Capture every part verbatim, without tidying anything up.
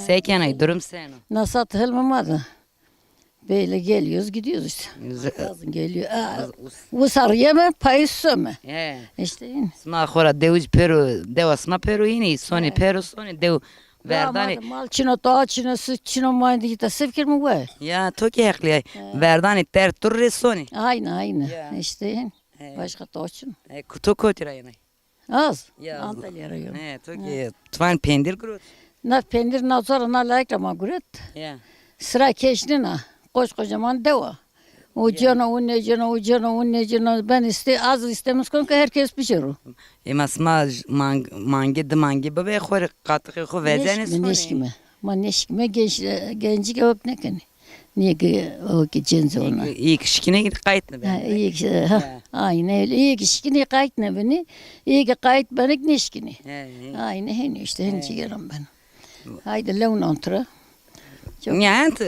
Te kenay, durum seno? Nasat hilmi ma de. Böyle geliyoruz, gidiyoruz işte. Yazın geliyor. Aa, usarıya mı, payız mı? He. İşte yine. Sima xora dewiz pero, dewa sima pero yine, soni pero, soni dew. Verdani. Mal çino, ta çino, süt çino, maydı gita sifkir mi ve? Ya, to ki heqli ay. Verdani ter tur re soni. Aynı, aynı. İşte yine. Başka ta çino. E, kuto kotira yine. Az. Ya. Antalya rayonu. He, to ki tuvan pendir gurot. Na pendir na zora na layık ma gurot. Ya. Sıra keşnina. Koş kocaman deva. O cana, o ne cana, o cana, o ne cana. Ben iste, az istemez kon ki herkes pişiru. Ema sima mang, mangi, di mangi bibe xo re katıqê xo vezene sone. Neşkime, neşkime. Ma neşkime genç, genci ki hop nekeni. Niye ki o ki cenz ona. İyi kişkine qaytne ben. Ha, iyi ki, ha, aynen öyle. İyi kişkine qaytne beni. İyi ki qayt benik neşkine. He, he. Aynen hen işte, hen çigerim ben. Haydi lewn antra. Niyant.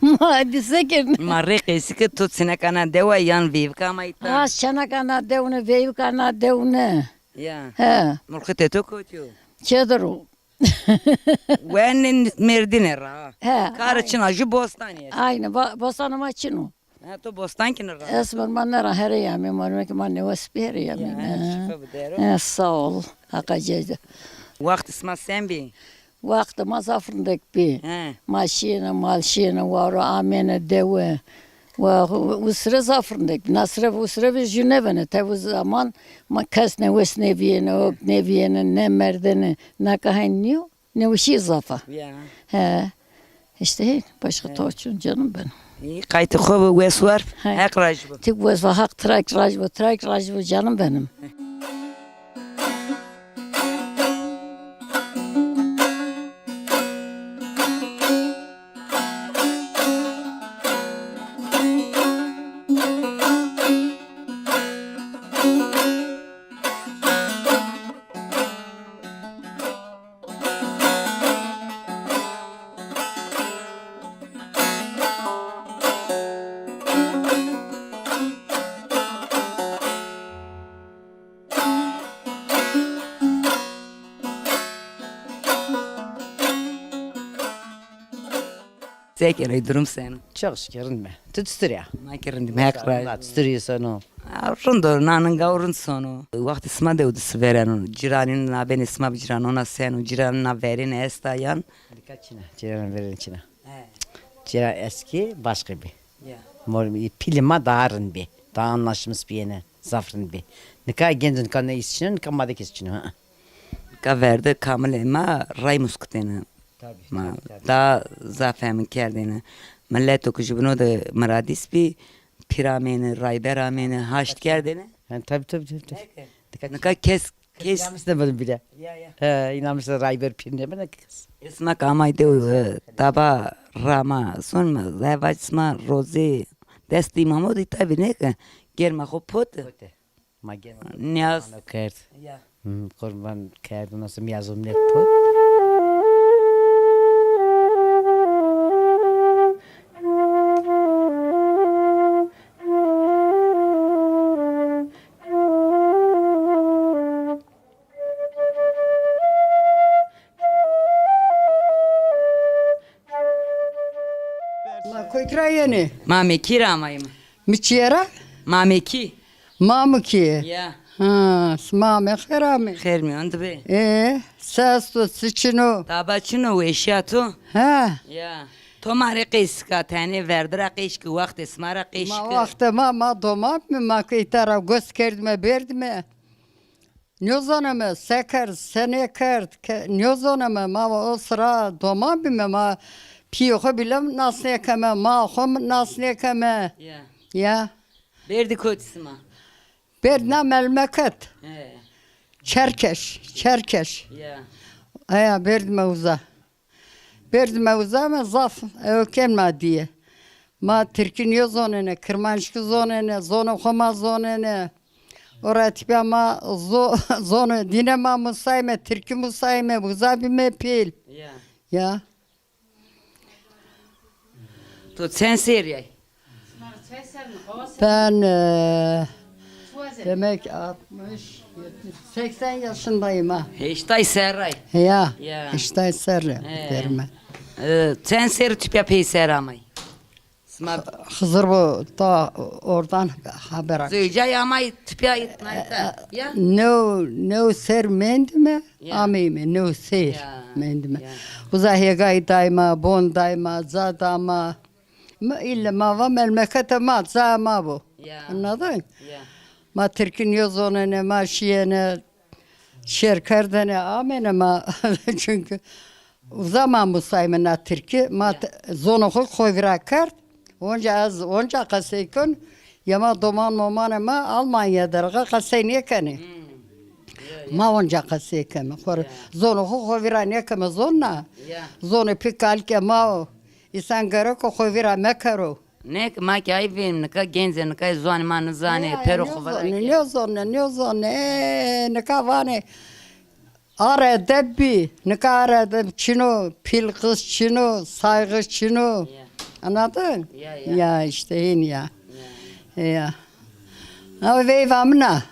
Ma hadise kerdin. Ma rê qesike to çinekana dewa yan veyvika ma ita. Ha, çinekana dewne, veyvika na dewne. Ya. He. Mulxite to kotiyo? Çediro. Wenin Mêrdîne ra. He. Kar çina, jü bostanî est. Aynen, bo-, bostanê ma çin o. Ha, to bostan kî nêra? Ez ma nêra, here yamî, ma ki ma newes bi here yamî. Ya, şifa bidero. He, sağ ol. Haqa cezde. Waxtê sima sen bî? Waxtê ma zaf rindek bî. He. Ma şîyêne, mal şîyêne, waro amêne dewe. Wa usre zaf rindek bî. Na sire usre bî jü nêbene. Tev zaman ma kes newes nêbîyêne, ok nêbîyêne, nêmerdêne. Naka hen nîyo. Newişî zaf a. Ya. He. İşte he, başka to çin canım benim. İyi, qaytê xo bi, wes war. He. Heq raj bo. Ti wes war, Heq tira kî raj bo, tira kî raj bo canım benim. Se kenê, durum seno? Çok şükür, rind me. Tu çitur ya? Ma kî rind îme, Heq razî bo. Çitur î seno? Ha, rind o, naninga o rind sono. Waxtê sima dew de si vereno? Cîranîn nabênê sima bi cîranona seno? Cîranîna verêne esta yan? Nika çin a, cîranîna verêne çin a. He. Cîran eskî başka bî. Ya. Mor, pîlê ma daha rind bî. Daha anlaşılmış bîyêne, zaf rind bî. Nika genc, nika ne îs çin o, nika ma de kes çin o, ha. Nika verde kamilê ma ray muskutêne. Tabii, ma tabii, tabii. Daha zaf femin kerdêne. Mileto ki jübino de miradîs bî, pîr amêne, rayber amêne, haşt kerdêne. Yani, tabii, tabii, tabii, tabii. Nika kes, kes. Kes inanmış da bana bile. Ya, ya. He, inanmış da rayber pîr nêbene kes. Esma ki amay dew, e, taba ra ma, son ma, zevac sima rozê dest îmamo de tabii ne ki, germa xo pote. Pote. Ma gel. Niyaz. Ano kerd. Ya. Hı, kurban kerd, ondan sonra miyaz omlet pot. Ma koyk ra yenê? Ma Mekî ra amayîme. Mi çîye ra? Ma Mekî. Mamukî. Ya. Ha, sima ame, xêr ame. Xêr mîyan de bê. E, se esto, çi çin o? Taba çin o, weşîya to? Ha. Ya. To ma rê qeys ke, tenê verde ra qeys ke, waxtê sima ra qeys ke? Ma waxtê ma, ma doman bîme, ma ke îta ra gos kerdîme, berdîme. Nêzoneme se kerd, se nêkerd, ke-, nêzoneme, ma o sira doman bîme, ma pîyê xo bîle nas nêkeme, ma xo nas nêkeme. Ya. Ya. Berdî kotî sima? Berdîna melmeket. He. Çerkeş, Çerkeş. Ya. Aya, berdîme uza. Berdîme uza, ma zaf ewken ma dîye. Ma tirkî nêzonêne, kirmanckî zonêne, zonê xo ma zonêne. O ra tîpya ma zo-, zonê dîne ma musayme, tirkî musayme, uza bîme pîl. Ya. Ya. To çend serrî yay? Ben, e, Demek altmış, yetmiş, seksen yaşındayım ha. Heştay serray. Ya, Ya. heştay serre He. derime. E, çend serr tupya peyser amay? Sima Hızır bu da oradan haber almış. Zewcay amay tupya itnayta. Ya. New, new ser mendime, Ya. ameyme, new ser Ya. mendime. Ya. Uza hegay dayma, bon dayma, za dama. Ma ille ma va memlekete ma, ca ma bu. Ya. Anladın? Ya. Ma Tirkî nêzonene, ma şîyene, şêr kerdene, amene ma. Çünkü uza ma musayme na Tirkî, ma Ya. te- zonê xo xo vîra kerd. Onca ez, onca qesey kun, ya ma doman momanê ma Almanya der qesey nêkenê. Hmm. Ya, ya. Ma onca qesey keme. Xo rê Ya. zonê xo xo vîra nêkeme zonna. Ya. Zonê pî kalkê ma o. Însan gereko xo vîra mekero. Nê ki ma ki ay vêm nika gencê nika ziwanê ma nizanê, Nê, pêro nê xo vana zonê, ke. nê zonê, nê zonê. Ê, nika vanê ar edeb bî, nika ar edeb çin o, pîl qiz çin o, saygı çin o. Ya. Anladın? Ya, ya. Ya işte hên ya. Ya. Ya. Ha veyva min a.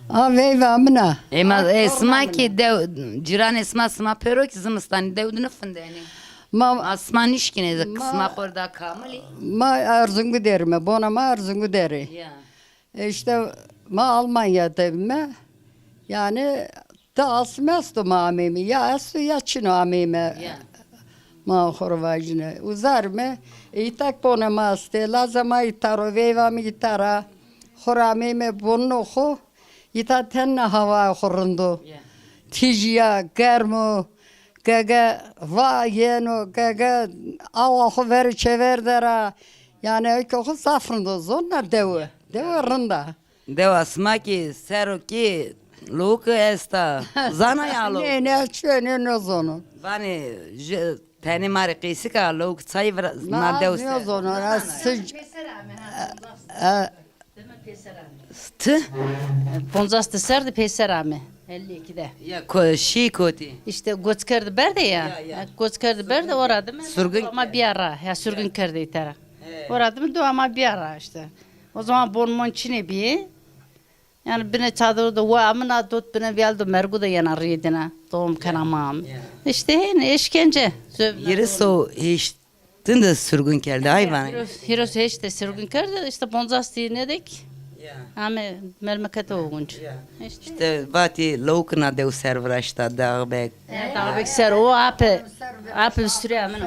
A veyva min a. Ema, A, e, sima ki dew, cîranê sima, sima pêro ki zimistanî dew di nifindenê. Ma, Ma sima nişkînê de, ma, sima xo rê da kamilî. Ma Erzungu derime, bona ma Erzungu derê. Ya. E, işte ma Almanya derime. Yani da asme esto ma ameyme. Ya esto ya çino ameyme. Ya. Ma xo rê vajîne. Uzarme, e, îta bonê ma estê, lazê ma îta ro, veyva mi îta ra. Xo rê ameyme bonunê xo, îta tenna hawaya xo rind o. Ya. Tîjî ya, germ o, gege va yeno, gege awa xo verê çêver der a. Yanî eke xo zaf rind o, zonna dewe. Dewe rind a. Dewa sima ki ser o ki lowiki esta. Zana ya lowik? Nê, nê, çi nê, nêzono. Vanê, ji, tenê ma rê qeysik a, lowik çay vira, na dew ser. Nêzono, ez sic-, e, Ti? Poncas di ser de peyser ame. Elli iki de. Ya ko-, şî kotî? İşte göç kerdi berde ya. Ya, ya. Ha, göç kerdi berde, ora dime. Sürgün ama bir ara. Ya sürgün kerdi itara. He. Ora dime do ama bir ara işte. O zaman bon mon çine bir. Yani bine çadır da, wa amına dot bine vial do mergu da yana rîyedine. Doğum kena mam. Ya. İşte hên işkence. Zövna Yeri doğum. So hiç din de sürgün kerdi hayvan. Hîros, hîros heşt de sürgün kerdi, işte poncas tîne dek. Ya. Ame memlekete ogunç. Ya. İşte. İşte vatî lawikina dew ser viraşta, dağ bek. E, dağ bek ser o ape, ape üstüne amin o.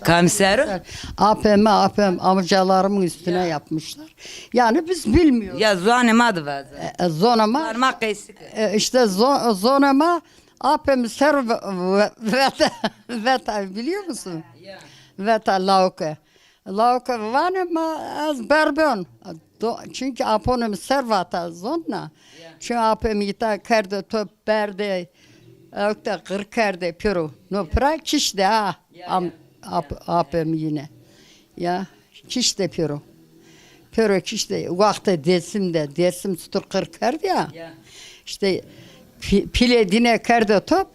Kam ser? Apem, apem amcalarımın üstüne yapmışlar. Yani biz bilmiyoruz. Ya zonê ma de vaze. E, e, zonê ma. Zonê ma qeysik. E, işte zo-, zonê ma apem ser ve-, ve-, veta, veta biliyor musun? Ya. Veta lawike. Lawike vanê ma ez berbon. Do-, çünkü aponê mi ser vata zonna. Ya. Çünkü apem îta kerde top berde, ewk de qir kerde piro. No pira kişt de ha. Ya, Am-, ya, ap-, ya. Apem yine. Ya, kişt de piro. Piro kişt de. Waxtê Dêsim de. Dêsim çitur qir kerd ya. Ya. İşte pi-, pîlê dîne kerde top.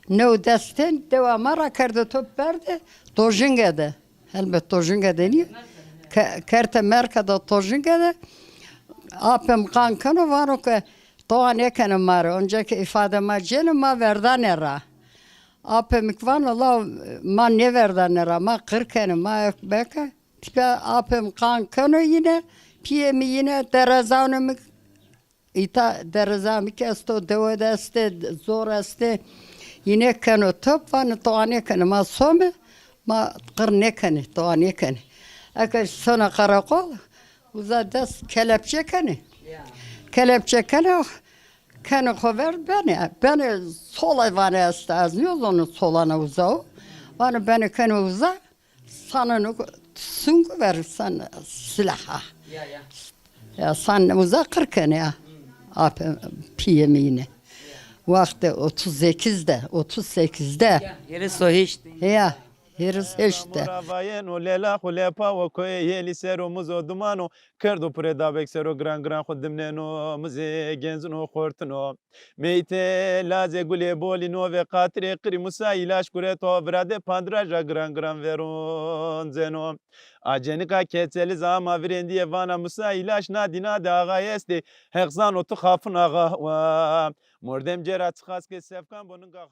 New destên dewa ma ra kerde top berde. Tojinge de. Helbet tojinge de nîyo. Ke-, kerte merke de tojinge de. Apem qan keno vano ke toa nêkene ma rê. Onca ke îfade ma cêne ma verdane ra. Apemik vano la ma nêverdane ra, ma qir kenê, ma ewk beke. Tipe apem qan keno yine, pîyê mi yine derezanê mi. Îta dereza mi ki esto, dewe de estê, zor estê. Yine keno top, vanê toa nêkenê, ma some, ma qir nêkenê, toa nêkenê. Eke sona qereqol, uza dest kelepçe kenê. Ya. Kelepçe kenê, kenê xo ver benê. Benê sola vanê esta, ez nêzono solana uza o. Vanê benê kenê uza. Saneno, sungu ver san silaha. Ya, ya. Ya san uza qir kenê ya. Ape pîyê mi yine. Waxtê otuz sekiz de, otuz sekiz de. Ya, yere so heşt. Ya. Hêris heşt de. Mora vayeno lela xo lepa wo koyê yelî sero muzo dumano. Kerdo pure dabek sero giran giran xo dimneno mizê genzino xortino. Meyte lazê gulê bolî no ve qatirê qirî Musa îlaş gureto virade pandraja giran giran veronceno. Acenika keçeli zama virêndîye vana Musa îlaş na dîna de axa estê. Heq zano tu xafin axa wa. Mordem cêra çiqas ke sefkan bo ninga